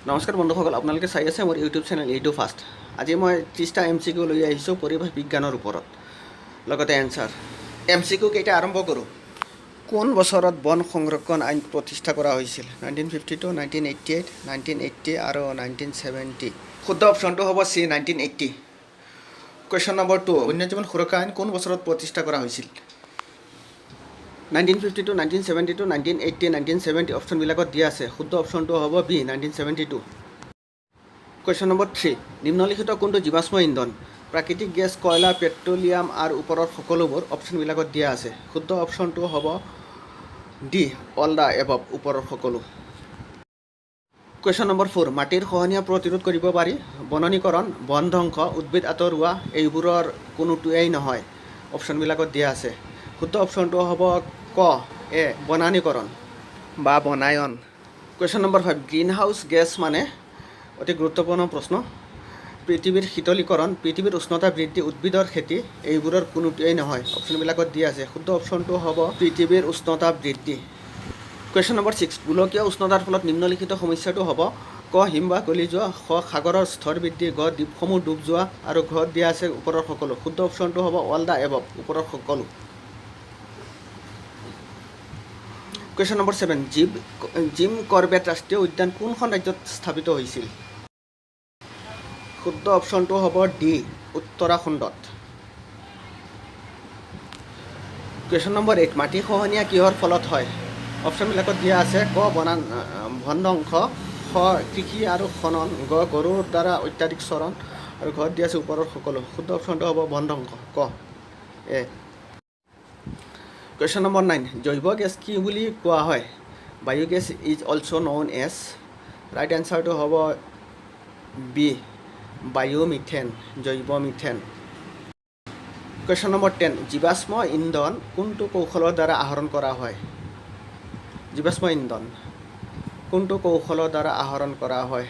নমস্কাৰ বন্ধুসকল, আপোনালোকে চাই আছে মোৰ ইউটিউব চেনেল এইটো ফাষ্ট। আজি মই 30টা এমচিকিউ লৈ আহিছোঁ পৰিৱেশ বিজ্ঞানৰ ওপৰত, লগতে এনচাৰ। এমচিকিউ কেইটা আৰম্ভ কৰোঁ। কোন বছৰত বন সংৰক্ষণ আইন প্ৰতিষ্ঠা কৰা হৈছিল? 1952, 1988, 1980 আৰু 1970। শুদ্ধ অপশ্যনটো হ'ব চি, 1980। কুৱেশ্যন নম্বৰ 2, বন্যজীৱন সুৰক্ষা আইন কোন বছৰত প্ৰতিষ্ঠা কৰা হৈছিল? 1952, 1972, 1980, 1970। অপশ্যনবিলাকত দিয়া আছে। শুদ্ধ অপশ্যনটো হ'ব বি, 1972। কুৱেশ্যন নম্বৰ 3, নিম্নলিখিত কোনটো জীৱাশ্ম ইন্ধন? প্ৰাকৃতিক গেছ, কয়লা, পেট্ৰলিয়াম আৰু ওপৰৰ সকলোবোৰ। অপশ্যনবিলাকত দিয়া আছে। শুদ্ধ অপশ্যনটো হ'ব ডি, অল the above, ওপৰৰ সকলো। কুৱেশ্যন নম্বৰ 4, মাটিৰ খহনীয়া প্ৰতিৰোধ কৰিব পাৰি বননীকৰণ, বন ধ্বংস, উদ্ভিদ আঁতৰোৱা, এইবোৰৰ কোনোটোৱেই নহয়। অপশ্যনবিলাকত দিয়া আছে। শুদ্ধ অপশ্যনটো হ'ব ক, এ, বনানীকৰণ বা বনায়ন। Question number 5, greenhouse gas মানে? অতি গুৰুত্বপূৰ্ণ প্ৰশ্ন। পৃথিৱীৰ শীতলীকৰণ, পৃথিৱীৰ উষ্ণতা বৃদ্ধি, উদ্ভিদৰ খেতি, এইবোৰৰ কোনোটোৱেই নহয়। অপশ্যনবিলাকত দিয়া আছে। শুদ্ধ অপশ্যনটো হ'ব পৃথিৱীৰ উষ্ণতা বৃদ্ধি। কুৱেশ্যন নম্বৰ 6, গোলকীয় উষ্ণতাৰ ফলত নিম্নলিখিত সমস্যাটো হ'ব? ক, হিমবাহ গলি যোৱা, খ, সাগৰৰ স্তৰ বৃদ্ধি, গ, দ্বীপসমূহ ডুব যোৱা আৰু ঘ, দিয়া আছে ওপৰৰ সকলো। শুদ্ধ অপশ্যনটো হ'ব অল the above, ওপৰৰ সকলো। কুৱেশ্যন নম্বৰ 7, জিম কৰবেট ৰাষ্ট্ৰীয় উদ্যান কোনখন ৰাজ্যত স্থাপিত হৈছিল? শুদ্ধ অপশ্যনটো হ'ব ডি, উত্তৰাখণ্ডত। কুৱেশ্যন নম্বৰ 8, মাটি খহনীয়া কিহৰ ফলত হয়? অপশ্যনবিলাকত দিয়া আছে। ক, বন ধ্বংস, খ, কৃষি আৰু খনন, গ, গৰুৰ দ্বাৰা অত্যাধিক চৰণ আৰু ঘ, দিয়া আছে ওপৰৰ সকলো। শুদ্ধ অপশ্যনটো হ'ব বন ধ্বংস, ক, এ। কুৱেশ্যন নম্বৰ 9, জৈৱ গেছ কি বুলি কোৱা হয়? Biogas is also known as? Right এনচাৰটো হ'ব বি, বায়'মিথেন, জৈৱ মিথেন। কুৱেশ্যন নম্বৰ 10, জীৱাশ্ম ইন্ধন কোনটো কৌশলৰ দ্বাৰা আহৰণ কৰা হয়? জীৱাশ্ম ইন্ধন কোনটো কৌশলৰ দ্বাৰা আহৰণ কৰা হয়?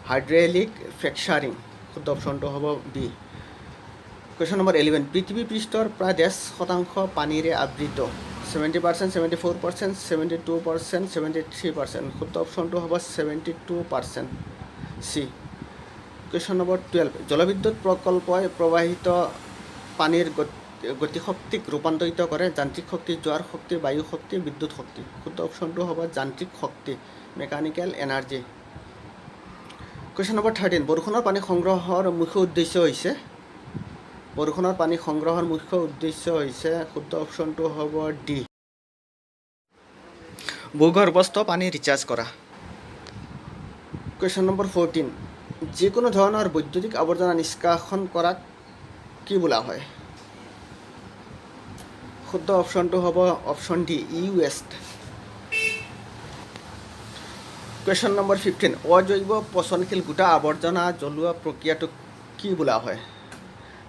হাইড্ৰেলিক ফ্ৰেকচাৰিং। শুদ্ধ অপশ্যনটো হ'ব বি। কুৱেশ্যন নম্বৰ 11, পৃথিৱী পৃষ্ঠৰ প্ৰায় 1.5% পানীৰে আবৃত। 70%, 74%, 72%, 73%। শুদ্ধ অপশ্যনটো হ'ব 72%, চি। কুৱেশ্যন নম্বৰ 12, জলবিদ্যুৎ প্ৰকল্পই প্ৰবাহিত পানীৰ গতিশক্তিক ৰূপান্তৰিত কৰে যান্ত্ৰিক শক্তি, জোৱাৰ শক্তি, বায়ু শক্তি, বিদ্যুৎ শক্তি। শুদ্ধ অপশ্যনটো হ'ব যান্ত্ৰিক শক্তি, মেকানিকেল এনাৰ্জি। কুৱেশ্যন নম্বৰ 13, বৰষুণৰ পানী সংগ্ৰহৰ মুখ্য উদ্দেশ্য হৈছে? বৰষুণৰ পানী সংগ্ৰহৰ মুখ্য উদ্দেশ্য হৈছে? শুদ্ধ অপশ্যনটো হ'ব ডি, ভূগৰ্ভস্থ পানী ৰিচাৰ্জ কৰা। কুৱেশ্যন নম্বৰ 14, যিকোনো ধৰণৰ বৈদ্যুতিক আৱৰ্জনা নিষ্কাশন কৰাক কি বোলা হয়? শুদ্ধ অপশ্যনটো হ'ব option D, e waste. Question number 15, অজৈৱ পচনশীল গোটা আৱৰ্জনা জ্বলোৱা প্ৰক্ৰিয়াটোক কি বোলা হয়?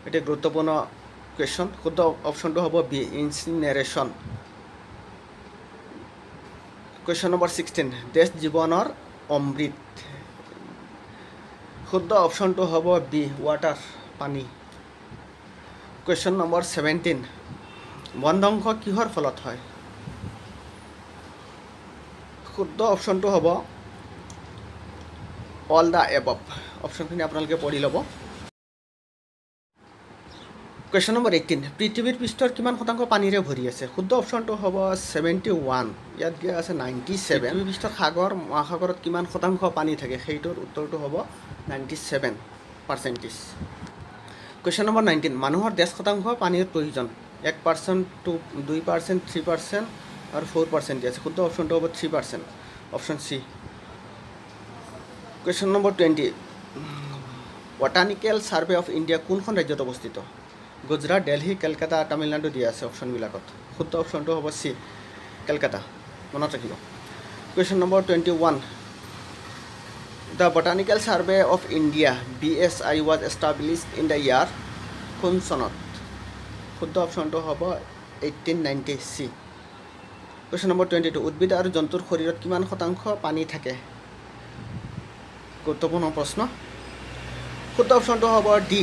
এটি গুৰুত্বপূৰ্ণ কুৱেশ্যন। শুদ্ধ অপশ্যনটো হ'ব বি, ইনচিনেৰেশ্যন। কুৱেশ্যন নম্বৰ 16, ডেছ জীৱনৰ অমৃত। শুদ্ধ অপশ্যনটো হ'ব বি, ৱাটাৰ, পানী। কুৱেশ্যন নম্বৰ 17, বন ধ্বংস কিহৰ ফলত হয়? শুদ্ধ অপশ্যনটো হ'ব অল the above. অপশ্যনখিনি আপোনালোকে পঢ়ি ল'ব। কুৱেশ্যন নম্বৰ 18, পৃথিৱীৰ পৃষ্ঠৰ কিমান শতাংশ পানীৰে ভৰি আছে? শুদ্ধ অপশ্যনটো হ'ব 71। ইয়াত দিয়া আছে 97। পৃথিৱীৰ পৃষ্ঠত সাগৰ মহাসাগৰত কিমান শতাংশ পানী থাকে, সেইটোৰ উত্তৰটো হ'ব 97 পাৰ্চেণ্টেজ। কুৱেশ্যন নম্বৰ 19, মানুহৰ 1.5% পানীৰ প্ৰয়োজন। 1%, 2, 2%, 3% আৰু 4% দিয়া আছে। শুদ্ধ অপশ্যনটো হ'ব 3%, option C. Question number 20, botanical survey of India কোনখন ৰাজ্যত অৱস্থিত? গুজৰাট, দেলহি, কেলকাতা, তামিলনাডু দিয়া আছে অপশ্যনবিলাকত। শুদ্ধ অপশ্যনটো হ'ব চি, কেলকাতা। মনত ৰাখিব। Question number 21, the Botanical Survey of India, BSI, was established in the year? কোন চনত? শুদ্ধ অপশ্যনটো হ'ব 1890, C. Question number 22, উদ্ভিদ আৰু জন্তুৰ শৰীৰত কিমান শতাংশ পানী থাকে? গুৰুত্বপূৰ্ণ প্ৰশ্ন। শুদ্ধ অপশ্যনটো হ'ব D,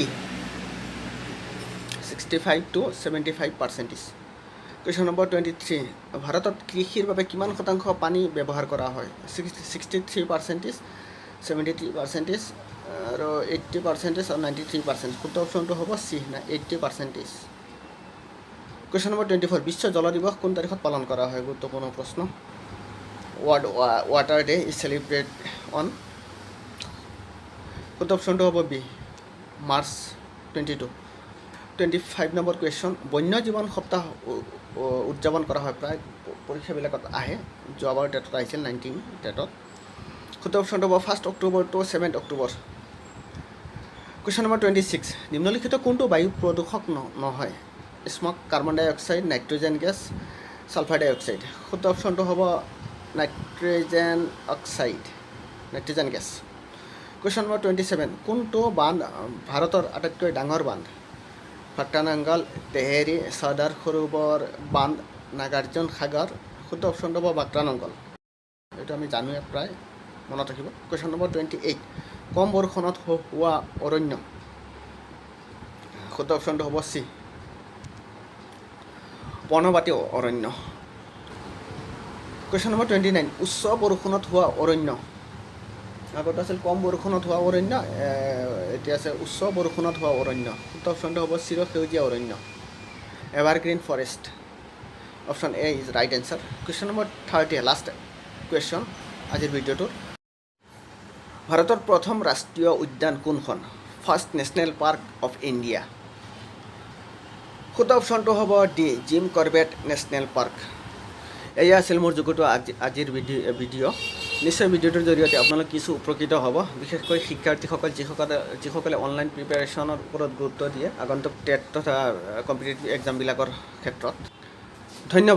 65 to 75 percentage. Question number 23, ভাৰতত কৃষিৰ বাবে কিমান শতাংশ পানী ব্যৱহাৰ কৰা হয়? 63 পাৰ্চেণ্টেজ। 73% আৰু 80% আৰু 93%। শুদ্ধ অপশ্যনটো হ'ব চি, 80%। Question number 24, বিশ্ব জল দিৱস কোন তাৰিখত পালন কৰা হয়? গুৰুত্বপূৰ্ণ প্ৰশ্ন। World Water Day is celebrate on? শুদ্ধ অপশ্যনটো হ'ব B, March 22। 25 number question, বন্য জীৱন সপ্তাহ উদযাপন কৰা হয়? প্ৰায় পৰীক্ষাবিলাকত আহে, যোৱাবাৰ টেটত আহিছিল, 19 টেটত। শুদ্ধ অপশ্যনটো হ'ব 1 October to 7 October। Question number 26, নিম্নলিখিত কোনটো বায়ু প্ৰদূষক নহয়? Smoke, carbon dioxide, nitrogen gas, sulphur dioxide। শুদ্ধ অপশ্যনটো হ'ব nitrogen oxide, nitrogen gas। Question number 27, কোনটো বান্ধ ভাৰতৰ আটাইতকৈ ডাঙৰ বান্ধ? ভাক্ৰানাংগল, তেহেৰি, চৰ্দাৰ সৰোবৰ বান্ধ, নাগাৰ্জুন সাগৰ। শুদ্ধ অপশ্যনটো হ'ব ভাক্ৰানাংগল। এইটো আমি জানোৱে প্ৰায়, মনত ৰাখিব। কুৱেশ্যন নম্বৰ 28, কম বৰষুণত হোৱা অৰণ্য? শুদ্ধ অপশ্যনটো হ'ব চি, পৰ্ণপাতী অৰণ্য। কুৱেশ্যন নম্বৰ 29, উচ্চ বৰষুণত হোৱা অৰণ্য? আগতে আছিল কম বৰষুণত হোৱা অৰণ্য, এতিয়া আছে উচ্চ বৰষুণত হোৱা অৰণ্য। শুদ্ধ অপশ্যনটো হ'ব চিৰসেউজীয়া অৰণ্য, evergreen forest। Option A is right answer। Question number 30, last question আজিৰ ভিডিঅ'টোৰ। ভাৰতৰ প্ৰথম ৰাষ্ট্ৰীয় উদ্যান কোনখন? First national park of India? শুদ্ধ অপশ্যনটো হ'ব D, Jim Corbett national park. এয়া আছিল মোৰ যুগটো আজিৰ ভিডিঅ'। নিশ্চয় ভিডিঅ'টোৰ জৰিয়তে আপোনালোক কিছু উপকৃত হ'ব, বিশেষকৈ শিক্ষাৰ্থীসকল, যিসকলে যিসকলে অনলাইন প্ৰিপেৰেশ্যনৰ ওপৰত গুৰুত্ব দিয়ে আগন্তুক টেট তথা কম্পিটিটিভ এক্সামবিলাকৰ ক্ষেত্ৰত। ধন্যবাদ।